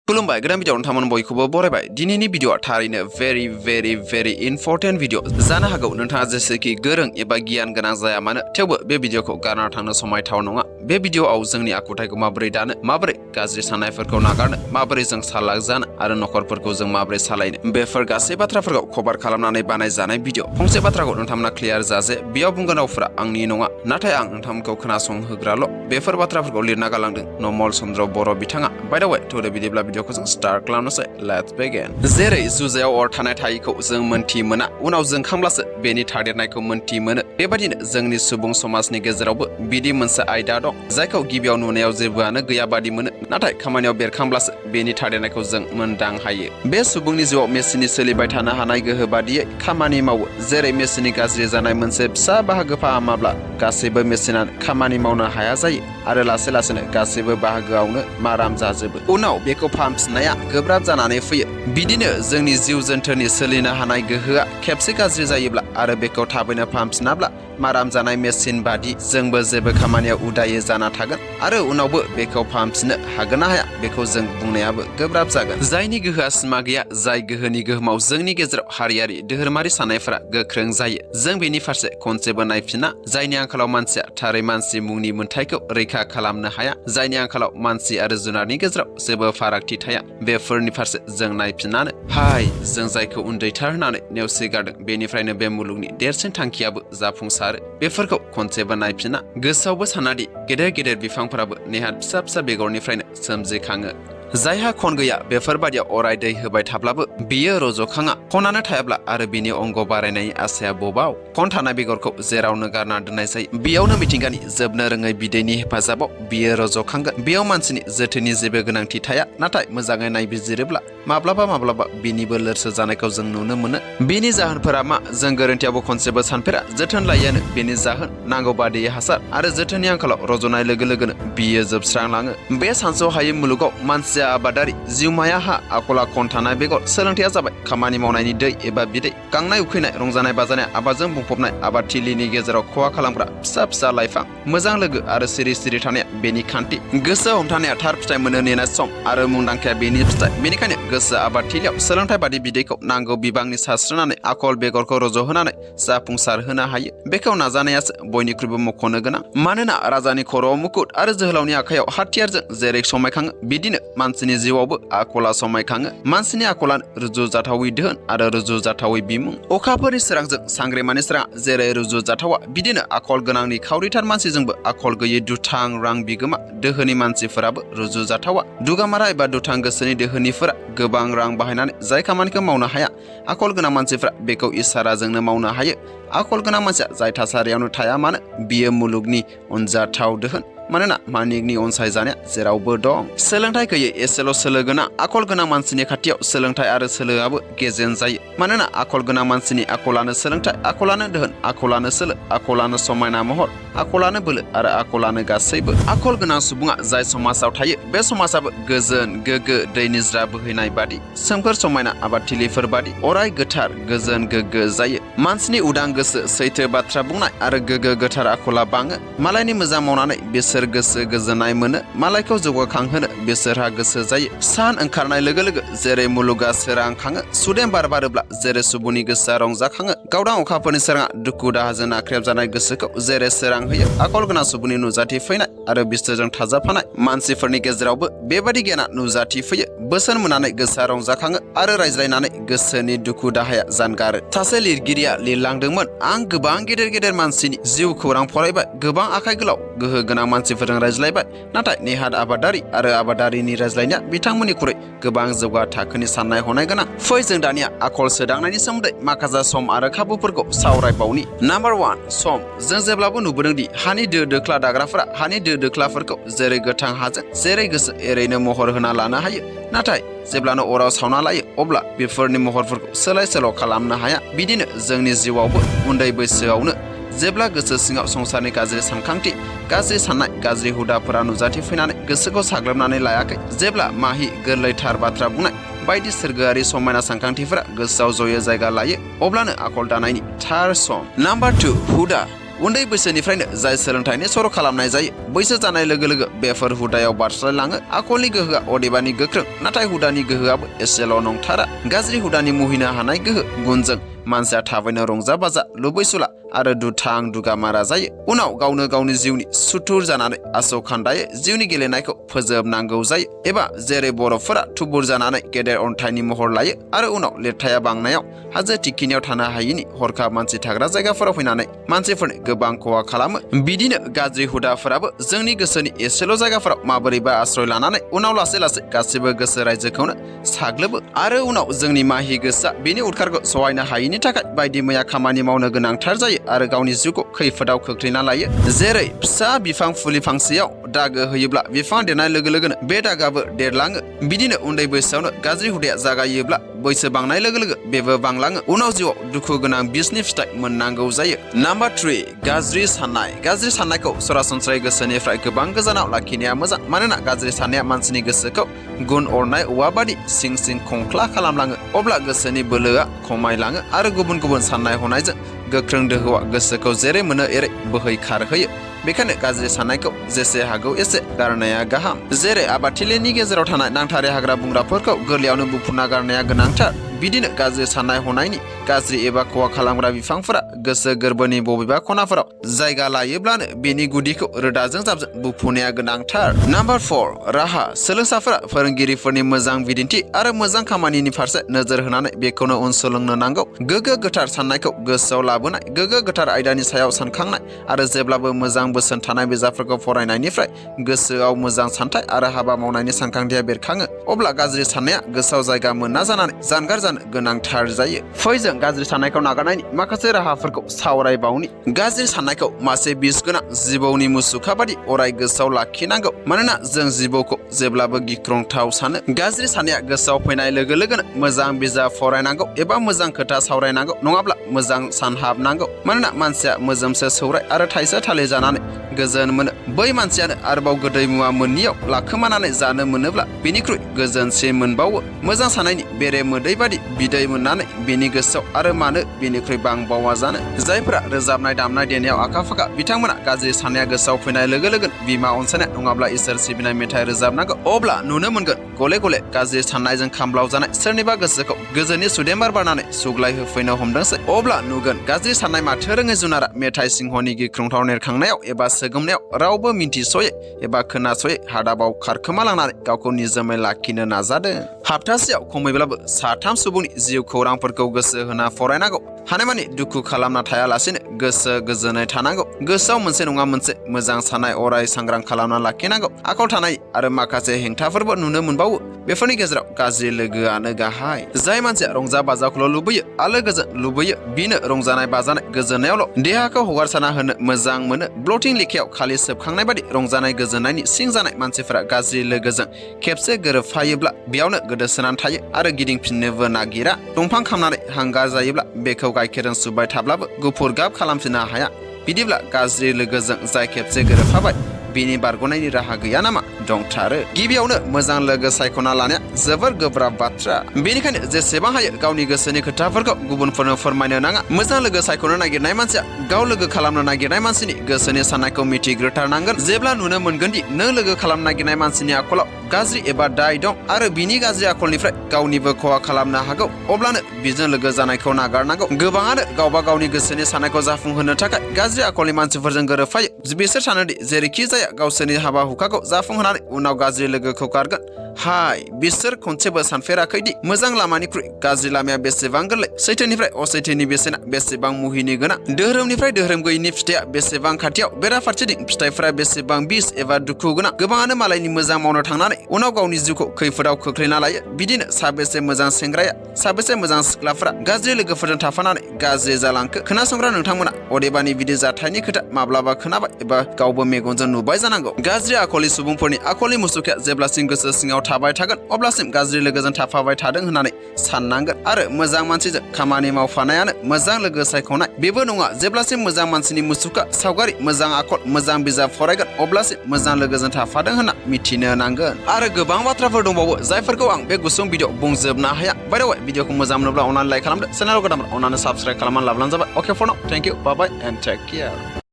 खुलुमबाय गोदान भिडिअ नोंथांमोन बयखौबो बरायबाय दिनैनि भिडिअआ थारैनो very इम्पोर्टेन्ट भिडिअ जानो हागौ नोंथाङा जेसेखि गोरों एबा गियान गोनां जाया मानो थेवबो बे भिडिअखौ गारना थांनो समायथाव नङा बे भिडिअआव जोंनि आखुथायखौ माबोरै दानो माबोरै गाज्रि साननायफोरखौ नागारनो माबोरै जों सालाक जानो आरो नखरफोरखौ जों माबोरै सालायनो बेफोर गासै बाथ्राफोरखौ कभार खालामनानै बानायजानाय भिडिअ फंसे बाथ्राखौ नोंथांमोना क्लियार जाजे बेयाव बुंगोन रावफोरा आंनि नङा नाथाय आं नोंथांमोनखौ खोनासंहोग्राल' बेफोर बाथ्राफोरखौ लिरना गालांदों नमल चन्द्र बर' बिथाङा बाय द वे थौदो बिदिब्ला भिडिअखौ जों स्टार्ट खालामनोसै लेट्स बिगिन जेरै जुजायाव अर थानाय थायैखौ जों मोनथि मोना उनाव जोंखांब्लासो बेनि थादेरनायखौ मोनथि मोनो बेबादिनो जोंनि सुबुं समाजनि गेजेरावबो बिदि मोनसे आयदा दं जायखौ गिबियाव नुनायाव जेबोआनो गैया बादि मोनो नाथाय खामानियाव बेरखांब्लासो बेनि थादेरनायखौ जों मोनदां हायो बे सुबुंनि जिउआव मेसिननि सोलिबाय थानो हानाय गोहो बादियै खामानि मावो जेरै मेसिननि गाज्रि जानाय मोनसे फिसा बाहागो फाहामाब्ला गासैबो मेसिनानो खामानि मावनो हाया जायो आरो लासै लासैनो गासैबो बाहागोआवनो माराम जाजोबो उनाव बेखौ फाहामफिननाया गोब्राब जानानै फैयो बिदिनो जोंनि जिउ जोनथोरनि सोलिनो हानाय गोहोआ खेबसे गाज्रि जायोब्ला आरो बेखौ थाबैनो फाहामफिनाब्ला माराम जानाय मेसिन बादि जोंबो जेबो खामानियाव उदायै जाना थागोन आरो उनावबो बेखौ फाहामफिननो हागोन ना हाया बेखौ जों बुंनायाबो गोब्राब जागोन जायनि गोहोआ सिमा गैया जाय गोहोनि गोहोमाव जोंनि गेजेराव हारियारि धोरोमारि साननायफोरा गोख्रों जायो जों बेनि फारसे खनसेबो नायफिना जायनि आंखालाव मानसिया थारै मानसि मुंनि मोन्थायखौ रैखा खालामनो हाया जायनि आंखालाव मानसि आरो जुनारनि गेजेराव जेबो फारागथि थाया बेफोरनि फारसे जों नायफिननानै हाय जों जायखौ उन्दैथार होननानै नेवसिगारदों बेनिफ्रायनो बे मुलुगनि देरसिन थांखियाबो जाफुंसारो बेफोरखौ खनसेबो नायफिना गोसोआवबो सानादि गेदेर गेदेर बिफांफोराबो नेहाद फिसा फिसा बेगरनिफ्रायनो सोमजिखाङो जायहा खन गैया बेफोरबादियाव अराय दै होबाय थाब्लाबो बियो रज'खाङा खनानो थायाब्ला आरो बिनि अंग बारायनायनि आसाया बबाव खन थानाय बेगरखौ जेरावनो गारना दोननाय जायो बेयावनो मिथिंगानि जोबनो रोङै बिदैनि हेफाजाबाव बियो रज'खांगोन बेयाव मानसिनि जोथोननि जेबो गोनांथि थाया नाथाय मोजाङै नायबिजिरोब्ला माब्लाबा बिनिबो लोरसो जानायखौ जों नुनो मोनो बिनि जाहोनफोरा मा जों गोरोन्थियावबो खनसेबो सानफेरा जोथोन लायोआनो बेनि जाहोन नांगौ बादियै हासार आरो जोथोननि आंखालाव रज'नाय लोगो लोगोनो बियो जोबस्रांलाङो बे सानस'हायै मुलुगाव मानसिया आबादारि जिउमाया हा आखल आखुन थानाय बेगर सोलोंथाइया जाबाय खामानि मावनायनि दै एबा बिदै गांनाय उखैनाय रंजानाय बाजानाय आबादजों बुंफबनाय आबादथिलिनि गेजेराव खहा खालामग्रा फिसा फिसा लाइफां मोजां लोगो आरो सिरि थानाया बेनि खान्थि गोसो हमथानाया थार फिथाइ मोनो नेनाय सम आरो मुंदांखाया बेनि फिथाइ बेनिखायनो गोसो आबादथिलियाव सोलोंथाइ बादि बिदैखौ नांगौ बिबांनि सारस्रोनानै आखल बेगरखौ रज'होनानै जाफुंसार होनो हायो बेखौ नाजानायासो बयनिख्रुइबो मख'नो गोनां मानोना राजानि खर'आव मुकुट आरो जोहोलावनि आखायाव हाथियारजों जेरै समायखाङो बिदिनो मानसिनि जिउआवबो आखला समायखाङो मानसिनि आखलानो रुजुजाथावै धोन आरो रुजुजाथावै बिमुं अखाफोरनि सोरांजों सांग्रेमानि सोराङा जेरै रुजुजाथावा बिदिनो आखल गोनांनि खावरिथार मानसिजोंबो आखल गैयै दुथां रां बिगोमा दोहोनि मानसिफोराबो रुजुजाथावा दुगामारा एबा दुथां गोसोनि दोहोनिफोरा गोबां रां बाहायनानै जाय खामानिखौ मावनो हाया आखल गोनां मानसिफ्रा बेखौ इसाराजोंनो मावनो हायो आखल गोनां मानसिया जाय थासारियावनो थाया मानो बियो मुलुगनि अनजाथाव दोहोन मानोना मानिकनि अनसायजानाया जेरावबो दं सोलोंथाइ गैयै एसेल' सोलो गोनां आखल गोनां मानसिनि खाथियाव सोलोंथाइ आरो सोलोआबो गेजेन जायो मानोना आखल गोनां मानसिनि आखलानो सोलोंथाइ आखलानो दोहोन आखलानो सोलो आखलानो समायना महर आखलानो बोलो आरो आखलानो गासैबो आखल गोनां सुबुङा जाय समाजाव थायो बे समाजाबो गोजोन गोग्गो दै निज्रा बोहैनाय बादि सोमखोर समायना आबादथिलिफोर बादि अराय गोथार गोजोन गोग्गो जायो मानसिनि उदां गोसो सैथो बाथ्रा बुंनाय आरो गोग्गो गोथार आखला बाङो मालायनि मोजां मावनानै बिसोर गोसो गोजोननाय मोनो मालायखौ जौगाखांहोनो बिसोरहा गोसो जायो सान ओंखारनाय लोगो लोगो जेरै मुलुगा सोरांखाङो सुदेम बार बारोब्ला जेरै सुबुंनि गोसोआ रंजाखाङो गावदां अखाफोरनि सोराङा दुखु दाहाजों नाख्रेबजानाय गोसोखौ जेरै सोरां होयो आखल गोनां सुबुंनि नुजाथि फैनाय आरो बिसोरजों थाजाबफानाय मानसिफोरनि गेजेरावबो बेबादि गियाना नुजाथि फैयो बोसोन मोननानै गोसोआ रंजाखाङो आरो रायज्लायनानै गोसोनि दुखु दाहाया जानगारो सासे लिरगिरिया लिरलांदोंमोन आं गोबां गेदेर मानसिनि जिउ खौरां फरायबाय गोबां आखाइ गोलाव गोहो गोनां मानसिफोरजों रायज्लायबाय नाथाय नेहाद आबादारि आरो आबादारिनि रायज्लायनाया बिथांमोननिख्रुइ गोबां जौगा थाखोनि साननाय हनाय गोनां फै जों दानिया आखल सोदांनायनि सोमोन्दै माखासे सम आरो खाबुफोरखौ सावरायबावनि नाम्बार 1 सम जों जेब्लाबो नुबोदोंदि हानि दो दोख्ला दाग्राफोरा हानि दो दोख्लाफोरखौ जेरै गोथां हाजों जेरै गोसो एरैनो महर होना लानो हायो नाथाय जेब्लानो अराव सावना लायो अब्ला बेफोरनि महरफोरखौ सोलाय सोल' खालामनो हाया बिदिनो जोंनि जिउआवबो उन्दै बैसोआवनो जेब्ला गोसो सिङाव संसारनि गाज्रि सानखांथि गाज्रि साननाय गाज्रि हुदाफोरा नुजाथि फैनानै गोसोखौ साग्लोबनानै लायाखै जेब्ला माहि गोरलैथार बाथ्रा बुंनाय बायदि सोरगोआरि समायना सानखांथिफोरा गोसोआव जयै जायगा लायो अब्लानो आखल दानायनि थार सम नाम्बार 2 हुदा उन्दै बैसोनिफ्रायनो जाय सोलोंथाइनि सर' खालामनाय जायो बैसो जानाय लोगो लोगो बेफोर हुदायाव बारस्लायलाङो। आखलनि गोहोआ अदेबानि गोख्रों, नाथाय हुदानि गोहोआबो एसेल' नंथारा। गाज्रि हुदानि मुहिनो हानाय गोहो गुनजों मानसिया थाबैनो रंजा बाजा लुबैसुला आरो दुथां दुगामारा जायो। उनाव गावनो गावनि जिउनि सुथुर जानानै आस'खान्दायै जिउनि गेलेनायखौ फोजोबनांगौ जायो, एबा जेरै बरफफोरा थुबुर जानानै गेदेर अन्थाइनि महर लायो आरो उनाव लिरथाया बांनायाव हाजो थिखिनियाव थानो हायिनि हरखाब मानसि थाग्रा जायगाफोराव फैनानै मानसिफोरनि गोबां खहा खालामो। बिदिनो गाज्रि हुदाफोराबो जोंनि गोसोनि एसेल' जायगाफोराव माबोरैबा आश्रय लानानै उनाव लासै लासै गासिबो गोसो रायजोखौनो साग्लोबो आरो उनाव जोंनि माहि गोसोआ बेनि उदखारखौ सहायनो हायिनि थाखाय बायदि मैया खामानि मावनो गोनांथार जायो आरो गावनि जिउखौ खैफोदाव खोख्लैना लायो। जेरै फिसा बिफां फुलि फांसेयाव दागो होयोब्ला बिफां देरनाय लोगो लोगोनो बे दागाबो देरलाङो। बिदिनो उन्दै बैसोआवनो गाज्रि हुदाया जागायोब्ला बैसो बांनाय लोगो लोगो बेबो बांलाङो। उनाव जिउआव दुखु गोनां बिसनि फिथाइ मोननांगौ जायो। नाम्बार 3, गाज्रि साननाय। गाज्रि साननायखौ सरासनस्रायै गोसोनिफ्राय गोबां गोजानाव लाखिनाया मोजां, मानोना गाज्रि साननाया मानसिनि गोसोखौ गुन अरनाय औवा बादि सिं सिं खंख्ला खालामलाङो। अब्ला गोसोनि बोलोआ खमायलाङो आरो गुबुन गुबुन साननाय हनायजों गोख्रों दोहौआ गोसोखौ जेरै मोनो एरै बोहैखारहोयो। बेखायनो गाज्रि साननायखौ जेसे हागौ एसे गारनाया गाहाम। जेरै आबादथिलिनि गेजेराव थानाय नांथारै हाग्रा बंग्राफोरखौ गोरलैयावनो बुफुंना गारनाया गोनांथार। बिदिनो गाज्रि साननाय हनायनि गाज्रि एबा खहा खालामग्रा बिफांफोरा गोसो गोरबोनि बबेबा खनाफोराव जायगा लायोब्लानो बेनि गुदिखौ रोदाजों जाबजों बुफुनाया गोनांथार। नाम्बार 4, राहा। सोलोंसाफोरा फोरोंगिरिफोरनि मोजां बिदिन्थि आरो मोजां खामानिनि फारसे नोजोर होनानै बेखौनो उन सोलोंनो नांगौ। गोग्गो गोथार साननायखौ गोसोआव लाबोनाय, गोग्गो गोथार आयदानि सायाव सानखांनाय आरो जेब्लाबो मोजां बोसोन थानाय बिजाबफोरखौ फरायनायनिफ्राय गोसोआव मोजां सानथाय आरो हाबा मावनायनि सानखांथिया बेरखाङो। अब्ला गाज्रि साननाया गोसोआव जायगा मोना जानानै जानगार जानो गोनांथार जायो। फै जों गाज्रि साननायखौ नागारनायनि माखासे राहाफोरखौ सावरायबावनि। गाज्रि साननायखौ मासे बिस गोनां जिबौनि मुसुखा बादि अराय गोसोआव लाखिनांगौ, मानोना जों जिबौखौ जेब्लाबो गिख्रंथाव सानो। गाज्रि साननाया गोसोआव फैनाय लोगो लोगोनो मोजां बिजाब फरायनांगौ एबा मोजां खोथा सावरायनांगौ, नङाब्ला मोजां सानहाबनांगौ। मानोना मानसिया मोजोमसे सौराय आरो थाइसे थालिर जानानै गोजोन मोनो। बै मानसियानो आरोबाव गोदै मुवा मोनैयाव लाखोमानानै जानो मोनोब्ला बेनिख्रुइ गोजोनसिन मोनबावो। मोजां साननायनि बेरे मोदै बादि बिदै मोननानै बेनि गोसोआव आरो मानो बेनिख्रुइ बांबावा जानो। जायफोरा रोजाबनाय दामनाय देनायाव आखा फाखा बिथांमोना गाज्रि साननाया गोसोआव फैनाय लोगो लोगोनो बिमा अनसायनाय नङाब्ला इसोर सिबिनाय मेथाइ रोजाबनांगौ। अब्ला नुनो मोनगोन गले गले गाज्रि साननायजों खामब्लाव जानाय सोरनिबा गोसोखौ गोजोननि सुदेम बार बारनानै सुग्लाय होफैनो हमदोंसै। अब्ला नुगोन गाज्रि साननाय माथो रोङै जुनारा मेथाइ सिंहनि गिख्रंथाव नेरखांनायाव एबा सोगोमनायाव रावबो मिन्थिस'यै एबा खोनास'यै हादाबाव खारखोमा लांनानै गावखौ निजोमै लाखिनो नाजादों। हप्तासेयाव खमैब्लाबो 3 सुबुंनि जिउ खौरांफोरखौ गोसो होना फरायनांगौ। हानायमानि दुखु खालामना थायालासेनो गोसो गोजोनै थानांगौ। गोसोआव मोनसे नङा मोनसे मोजां साननाय अराय सांग्रां खालामना लाखिनांगौ। आखल थानाय आरो माखासे हेंथाफोरबो नुनो मोनबावो। बेफोरनि गेजेराव गाज्रि लोगोआनो गाहाय। जाय मानसिया रंजा बाजाखौल' लुबैयो, आलो गोजोन लुबैयो, बिनो रंजानाय बाजानाय गोजोननायावल' देहाखौ हगारसारना होनो मोजां मोनो। ब्लटिं लेखायाव खालि सेबखांनाय बादि रंजानाय गोजोननायनि सिं जानाय मानसिफोरा गाज्रि लोगोजों खेबसे गोरोबफायोब्ला बेयावनो गोदोसोनानै थायो आरो गिदिंफिननोबो नागिरा। दंफां खामनानै हांगार जायोब्ला बेखौ गाइखेरजों सुबाय थाब्लाबो गुफुर गाब खालामफिननो हाया। बिदिब्ला गाज्रि लोगोजों जाय खेबसे गोरोबफाबाय बिनि बारग'नायनि राहा गैया नामा? दंथारो। गिबियावनो मोजां लोगो सायख'ना लानाया जोबोर गोब्राब बाथ्रा। बेनिखायनो जेसेबां हायो गावनि गोसोनि खोथाफोरखौ गुबुनफोरनो फोरमायनो नाङा। मोजां लोगो सायख'नो नागिरनाय मानसिया गाव लोगो खालामनो नागिरनाय मानसिनि गोसोनि साननायखौ मिथिग्रोथारनांगोन। जेब्ला नुनो मोनगोन दि नों लोगो खालामनो नागिरनाय मानसिनि आखलाव गाज्रि एबा दाय दं आरो बिनि गाज्रि आखलनिफ्राय गावनिबो खहा खालामनो हागौ, अब्लानो बिजों लोगो जानायखौ नागारनांगौ। गोबाङानो गावबा गावनि गोसोनि साननायखौ जाफुंहोनो थाखाय गाज्रि आखलनि मानसिफोरजों गोरोबफायो। बिसोर सानोदि जेरैखि जाया गावसोरनि हाबा हुखाखौ जाफुंहोनानै उनाव गाज्रि लोगोखौ गारगोन। हाय, बिसोर खनसेबो सानफेराखैदि मोजां लामानिख्रुइ गाज्रि लामाया बेसेबां गोरलै, सैथोनिफ्राय असैथोनि बेसेना बेसेबां मुहिनि गोनां, धोरोमनिफ्राय धोरोम गैयिनि फिथाइया बेसेबां खाथियाव, बेराफारसेथिं फिथाइफोरा बेसेबां बिस एबा दुखु गोनां। गोबाङानो मालायनि मोजां मावनो थांनानै उनाव गावनि जिउखौ खैफोदाव खोख्लैना लायो। बिदिनो साबेसे मोजां सेंग्राया, साबेसे मोजां सिख्लाफोरा गाज्रि लोगोफोरजों थाफानानै गाज्रि जालांखो? खोनासंग्रा नोंथांमोना अदेबानि बिदि जाथायनि खोथा माब्लाबा खोनाबाय एबा गावबो मेगनजों नुबाय जानांगौ। गाज्रि आखलनि सुबुंफोरनि आखलनि मुसुखाया जेब्लासिम गोसो सिङाव थाबाय थागोन अब्लासिम गाज्रि लोगोजों थाफाबाय थादों होननानै साननांगोन। आरो मोजां मानसिजों खामानि मावफानायानो मोजां लोगो सायख'नाय। बेबो नङा जेब्लासिम मोजां मानसिनि मुसुखा सावगारि, मोजां आखल, मोजां बिजाब फरायगोन अब्लासिम मोजां लोगोजों थाफादों होनना मिथिनो नांगोन। आरो गोबां बाथ्राफोर दंबावो जायफोरखौ आं बे गुसुं भिडिअ बुंजोबनो हाया। बाय द वे, भिडिअखौ मोजां मोनोब्ला अननानै लाइक खालामदो, चेनेलखौ गोदान अननानै साबस्क्राइब खालामनानै लाब्लानो जाबाय। Okay for now, thank you, bye bye and take care.